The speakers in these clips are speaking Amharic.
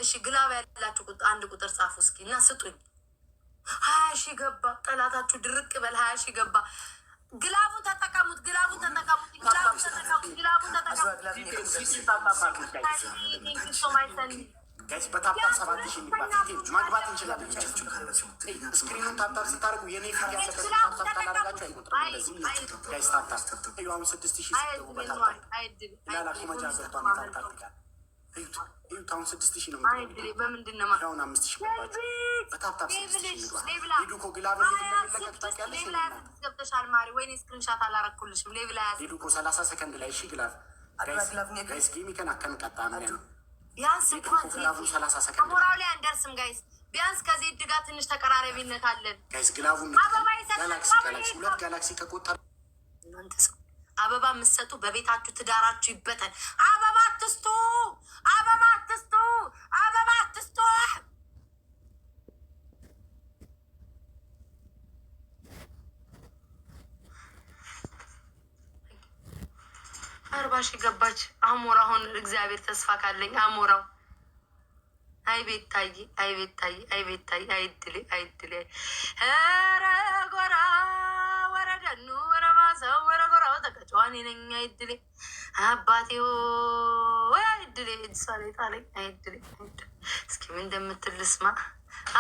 እሺ glove ያላችሁ አንድ ቁጥር ጻፉ እስኪ እና ስጡኝ። 20,000 ገባ። ጠላታችሁ ድርቅ በል። 20,000 ገባ። Glove ኡን ተጠቀሙት። Glove ኡን ተጠቀሙት። Glove ኡን ተጠቀሙት። Glove ኡን ተጠቀሙት። Thank you so much ሰኒ። Guys፣ በ tap tap 7,000 እንግባ። ማግባት እንችላለን። Screen ኑን tap tap ስታደርጉ የኔ ፊት ያለበት tap tap ካላደረጋችሁ አይቆጥርም። እንደዚህ guys tap tap እዩ። አሁን 6,000 ስትገቡ በ tap tap ላላ ኩመጃ ገብቷል። Tap tap ይላል። እዩት፣ እዩት። አሁን 6,000 ነው የምትገቡት። በምንድን ነው? አሁን 5,000 ገባችሁ። በ tap tap 6,000 እንግባ። ሊዱ እኮ glove እንዴት እንደሚለቀቅ ታውቂያለሽ? Level 26 ገብተሻል ማሪ። ወይኔ screenshot አላረኩልሽም። Level 26። ሊዱ እኮ 30 ሰከንድ ላይ እሺ glove guys ጊሚ ከን አከን ቀጣ ምን ቢያንስ እንኳን Glove ኡ 30 ሰከንድ። አሞራው ላይ አንደርስም guys። ቢያንስ ከዜድ ጋር ትንሽ ተቀራራቢነት አለን። Guys፣ glove ኡን አበባ ይሰጣል። ጋላክሲ ጋላክሲ ሁለት ጋላክሲ ከቆጠር እናንተ ሰው አበባ የምትሰጡ በቤታችሁ ትዳራችሁ ይበተን። አበባ አትስጡ፣ አበባ አትስጡ፣ አበባ አትስጡ። 40,000 ገባች። አሞራ አሁን እግዚአብሔር ተስፋ ካለኝ አሞራው አይ ቤታዬ፣ አይ ቤታዬ፣ አይ ቤታዬ፣ አይ እድሌ፣ አይ እድሌ። ኧረ ጎራ ወረደኑ ወረ ማሰው ወረ ጎራው ተቀጫዋን ነኝ። አይ እድሌ አባቴ ወይ አይ እድሌ እሷ ላይ ጣለኝ። አይ እድሌ፣ አይ እድሌ። እስኪ ምን እንደምትል ልስማ።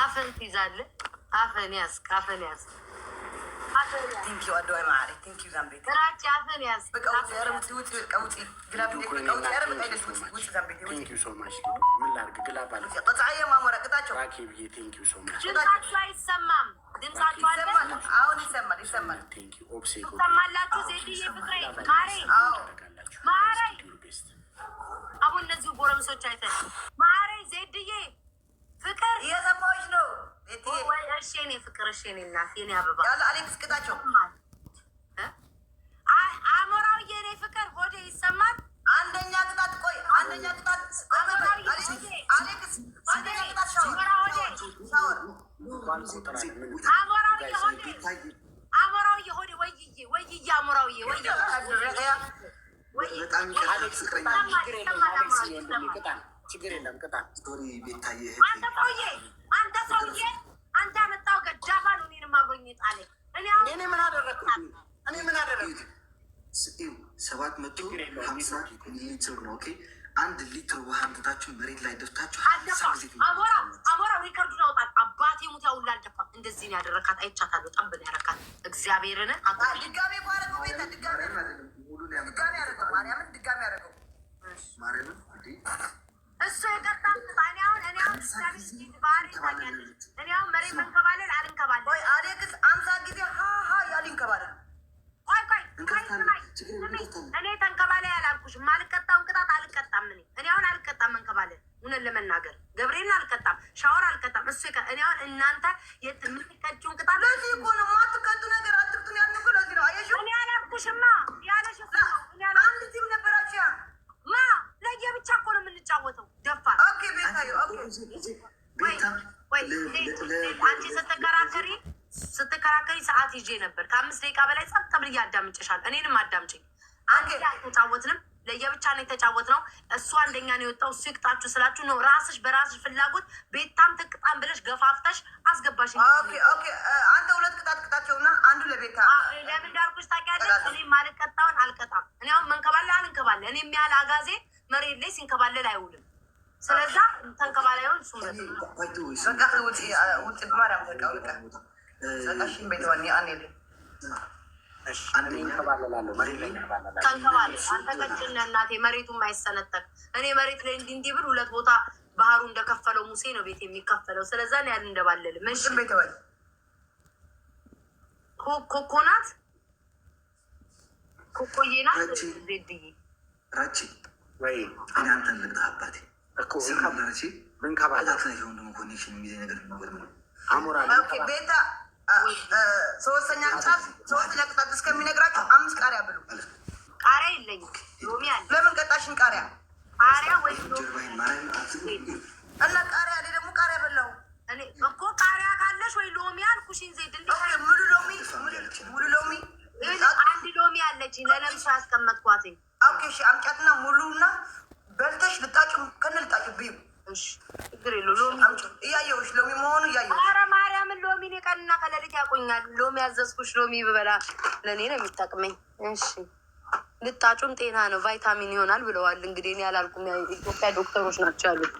አፈን ትይዛለህ። አፈን ያዝ፣ አፈን ያዝ። Thank you ኣደዋይ ማዕረ፣ thank you ዛምቤት። ራጭ አፈን ያዝ። በቃ ውጪ፣ ኧረ ውጪ፣ ውጪ፣ በቃ ውጪ። Glove በቃ ውጪ፣ ኧረ በቃ አይደል፣ ውጪ፣ ውጪ ዛምቤት ውጪ። Thank you so much። ምን ላድርግ? Glove አለ። ቅጣየ ማሞራ ቅጣቸው። ራኬብዬ thank you so much። ድምጻችሁ አይሰማም። ድምጻችሁ አለ። ይሰማል፣ አሁን ይሰማል፣ ይሰማል። Thank you ኦብሴ። ትሰማላችሁ? ዜድዬ ፍቅሬ ማሬ ማሬ Best። አሁን እነዚሁ ጎረምሶች አይተን ማሬ ዜድዬ ፍቅር እየሰማሁሽ ነው። ቤትዬ። ወይ እሺ የኔ ፍቅር፣ እሺ የኔ እናት፣ የኔ አበባ። ያለ አሌክስ ቅጣቸው። አሞራው የኔ ፍቅር ሆዴ ይሰማል። አንደኛ ቅጣት፣ ቆይ፣ አንደኛ ቅጣት፣ ቆይ፣ ቆይ፣ ቆይ፣ አሌክስ፣ አሌክስ፣ አንደኛ ቅጣት ሻወር፣ ሻወር። አሞራው የሆዴ፣ አሞራው የሆዴ፣ ወይዬ ወይዬ አሞራውዬ ወይዬ ወይዬ። በጣም ይቀርታል ፍቅረኛ። ችግር የለም አሌክስ ወንድሜ፣ ቅጣን። ችግር የለም ቅጣን። Sorry ቤታዬ። አንተ ሰውዬ፣ አንተ ሰውዬ፣ አንተ ያመጣው ገዳፋ ነው እኔንም አብሮኝ የጣለኝ። እኔ አሁን እኔ ምን አደረግኩ? እኔ ምን አደረግኩ? 750 ሚሊ ሊትር ነው። Okay፣ 1 ሊትር ውሃ አምጥታችሁ መሬት ላይ ደፍታችሁ 50 አልደፋም። ጊዜ አሞራው፣ አሞራው record ኡን አውጣል። አባቴ ሙት ያውላ አልደፋም። እንደዚህ ነው ያደረካት። አይቻታለሁ። ጠብ ነው ያደረካት። እግዚአብሔርን ድጋሜ እኮ አደረገው ቤታ፣ ድጋሜ ሙሉ ድጋሜ አደረገው፣ ማርያምን ድጋሜ አደረገው። ማርያምን እንዴ! እሱ የቀጣም እኔ አሁን እግዚአብሔር ባህሪ ታውቂያለሽ። እኔ አሁን መሬት መንከባለል አልንከባለል። ቆይ አሌክስ 50 ጊዜ ሀ ሀ ያሉ ይንከባለል። ቆይ ቆይ ቆይ፣ ስማኝ ስሚ፣ እኔ ተንከባላይ አላልኩሽም። ማልቀጣውን ቅጣት አልቀጣም። እኔ አሁን አልቀጣም መንከባለል፣ እውነት ለመናገር ገብርኤልን አልቀጣም፣ ሻወር አልቀጣም። እሱ እኔ አሁን እናንተ የምትቀጪውን ቅጣት ለዚህ እኮ ነው የማትቀጡ ነገር አትቅጡን ያልን እኮ ለዚህ ነው። አየሽው? እኔ አላልኩሽማ ያለሽ እሱ ነው። እኔ አላልኩም። አንድ team ነበራችሁ ያ ማ ለየብቻ እኮ ነው የምንጫወተው። ደፋር። Okay ቤታዮ okay። ወይ ቤታ ወይ አንቺ ስትከራከሪ ሰዓት ይዤ ነበር። ከ5 ደቂቃ በላይ ጸጥ ብዬ አዳምጬሻለሁ። እኔንም አዳምጪኝ። አንድ ላይ አልተጫወትንም፣ ለየብቻ ነው የተጫወትነው። እሱ አንደኛ ነው የወጣው፣ እሱ ይቅጣችሁ ስላችሁ ነው ራስሽ በራስሽ ፍላጎት ቤታም ትቅጣም ብለሽ ገፋፍተሽ አስገባሽ። Okay፣ አንተ ሁለት ቅጣት ቅጣቸውና አንዱ ለቤታ። ለምን እንዳልኩሽ ታውቂያለሽ? እኔ ማልቀጣውን አልቀጣም። እኔ አሁን መንከባለል አልንከባለል። እኔ የሚያህል አጋዜ መሬት ላይ ሲንከባለል አይውልም። ስለዛ ተንከባላዩን እሱ በቃ ውጪ፣ ውጪ፣ በማርያም በቃ በቃ በቃ ቤት ዋኒ አንሄድም። እኔ እንከባለላለሁ፣ መሬት ላይ እንከባለላለሁ። ተንከባለል። አንተ ቀጭን ነህ እናቴ፣ መሬቱም አይሰነጠቅ። እኔ መሬት ላይ እንዲህ እንዲህ ብል ሁለት ቦታ ባህሩ እንደከፈለው ሙሴ ነው ቤት የሚከፈለው። ስለዛ ነው ያልንደባለልም። እሺ። ዝም ቤት ዋኒ። ኮኮ ናት፣ ኮኮዬ ናት። ዜድዬ። ራቺ። ወይ። እኔ አንተን ልቅጣህ አባቴ። እኮ ስማ ራቺ። እንከባለል። ቅጣት ላይ የሆነ ደግሞ connection የሚይዘኝ ነገር ነው። አሞራ። Okay ቤታ፣ ሶስተኛ ቅጣት፣ ሶስተኛ ቅጣት እስከሚነግራቸው አምስት ቃሪያ ብሉ። ቃሪያ የለኝም፣ ሎሚ አለ። ለምን ቀጣሽን ቃሪያ? ቃሪያ ወይ ሎሚ። ጀርባዬን ማርያምን እና ቃሪያ፣ እኔ ደግሞ ቃሪያ በላሁ። እኔ እኮ ቃሪያ ካለሽ ወይ ሎሚ አልኩሽኝ። ዜድ እንዴ! Okay ሙሉ ሎሚ፣ ሙሉ ሎሚ። አንድ ሎሚ አለችኝ ለለምሶ ያስቀመጥኳትኝ። Okay እሺ፣ አምጫትና ሙሉና በልተሽ ልጣጩ ከነ ልጣጩ ብዩ። እሺ ችግር የለውም። ሎሚ እያየሁሽ ሎሚ መሆኑ እያየሁሽ። ኧረ ማርያምን ሎሚ እኔ ቀንና ከሌሊት ያቆኛል። ሎሚ ያዘዝኩሽ ሎሚ ብበላ ለእኔ ነው የሚጠቅመኝ። እሺ ልጣጩም ጤና ነው፣ ቫይታሚን ይሆናል ብለዋል። እንግዲህ እኔ አላልኩም፣ የኢትዮጵያ ዶክተሮች ናቸው ያሉት።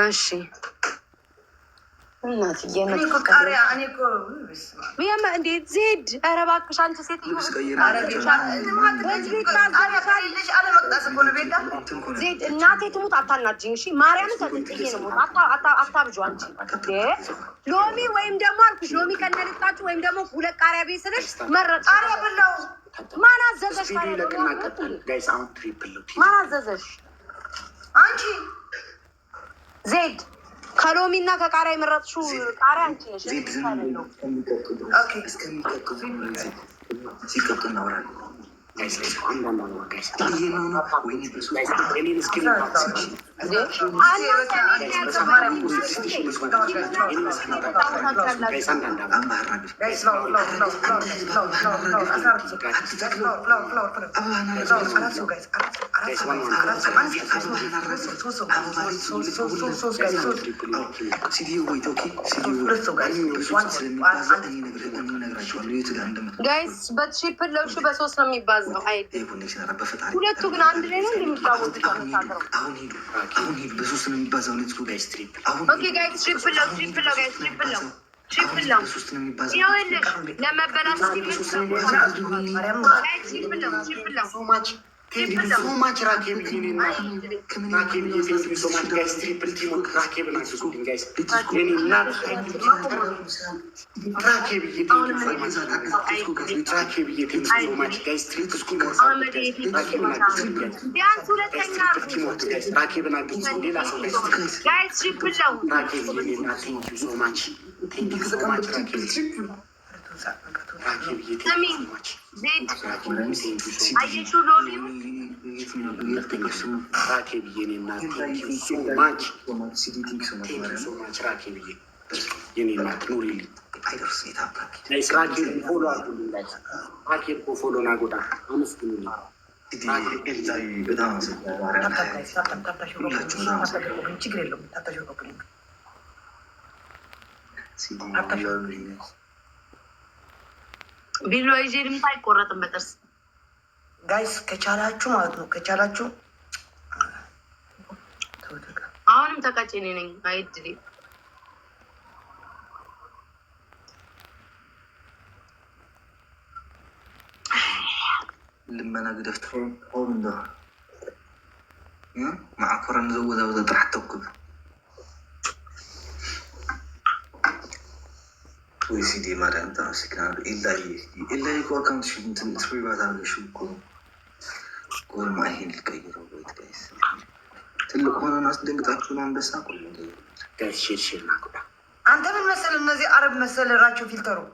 እሺ እናትዬ እንዴት ዜድ፣ ኧረ እባክሽ አንቺ ሴትዮ ዜድ እናቴ ትሙት አታናጅኝ። እሺ ማርያምን ተጥዬ ነው አታብጁ። አንቺ ሎሚ ወይም ደግሞ አልኩሽ ሎሚ ከነልጣችሁ ወይም ደግሞ ሁለት ቃሪያ ቤት ስልሽ መረጥ። ቃሪያ ብላው። ማን አዘዘሽ? ማን አዘዘሽ? አንቺ ዜድ ከሎሚ እና ከቃሪያ የመረጥሽው ቃሪያ አንቺ ነሽ። ሲቀጡ እናወራለን። Guys በ triple ለውሹ በሶስት ነው የሚባዛው። ሁለቱ ግን አንድ ላይ ነው እንደሚጫወቱት። በሶስት ነው የሚባዛው። Okay guys triple ነው፣ triple ነው guys፣ triple ነው፣ triple ነው። ይኸውልሽ ለመበላት triple ነው፣ triple ነው። So much ራኬብ so much guys triple teamwork ራኬብን አግዙልኝ guys የኔ እናት ራኬብዬ ራኬብዬ thank so much guys triple teamwork ራኬብን አግዙልኝ guys ራኬብን አግዙልኝ ሌላ ሰው guys Guys triple ነው። ራኬብዬ የኔ እናት thank you so much thank you so much ራኬብ ራኬብዬ thank you so much ዜድ ራኬብዬ አየሽው ሎሚው ራኬብዬ የኔ እናት thank you so much thank you so much ራኬብዬ የኔ እናት ኑሪልኝ። Guys ራኬብ follow አድርጉልኝ guys ራኬብ እኮ follow ናጎዳ አመስግኑልኝ። በጣም ችግር የለውም። ቢላ ይዤ ልምጣ። አይቆረጥም በጥርስ Guys ከቻላችሁ ማለት ነው ከቻላችሁ አሁንም ተቀጭ እኔ ነኝ። አይድሌ ልመና ግደፍ ትኸውን እንዶ ማዕኮረ ንዘወዛወዘ ጥራሕ ተኩብ ወይ ሲዲ ማርያም ተመሰግናለሁ። ኤላዬ ኤላዬ እኮ account እንትን private አድርገሽው እኮ ጎልማ ይሄን ልቀይረው። Wait guys ትልቅ ሆነን አስደንግጣችሁ ነው። አንበሳ እኮ Guys share share ናጎዳ አንተ ምን መሰል እነዚህ አረብ መሰል ራቸው filter ኡ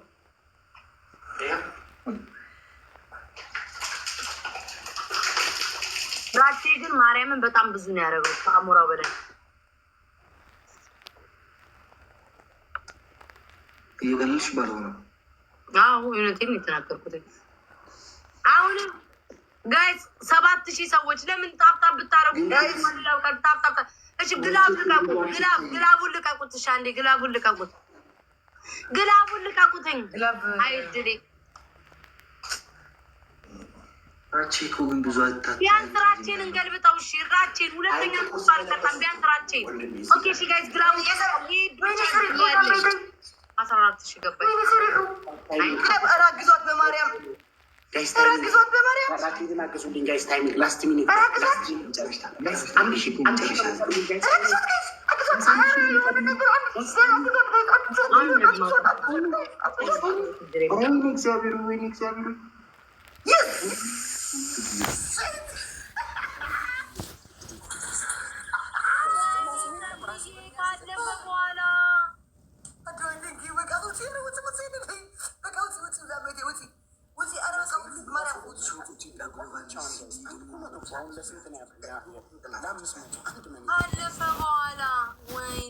ራቼ ግን ማርያምን በጣም ብዙ ነው ያደረገው ከአሞራው በላይ። እየቀለልሽ ባልሆነ አዎ እውነቴን ነው የተናገርኩት። አሁንም guys 7,000 ሰዎች ለምን tap tap ብታረጉ tap tap። እሺ glove ልቀቁ፣ glove glove ኡን ልቀቁት። እሺ አንዴ glove ኡን ልቀቁት፣ glove ኡን ልቀቁትኝ። አይድሌ ራቼ እኮ ግን ብዙ አታ ቢያንስ ራቼን እንገልብጠው። እሺ ራቼን ሁለተኛ ቁጣ አልቀጣም። ቢያንስ ራቼን okay። እሺ guys glove ኡ 14,000 ገባኝ። ኧረ አግዟት በማርያም ኧረ አግዟት በማርያም ራኬብን አግዙልኝ guys timing last minute guys አንድ ሺህ አንድ ሺህ ኧረ አግዟት guys አግዟት ኧረ የሆነ ነገር አግዟት guys አግዟት አግዟት አግዟት ወይኔ እግዚአብሔር ወይኔ እግዚአብሔር Yes ካለፈ በኋላ ካለፈ በኋላ ወይ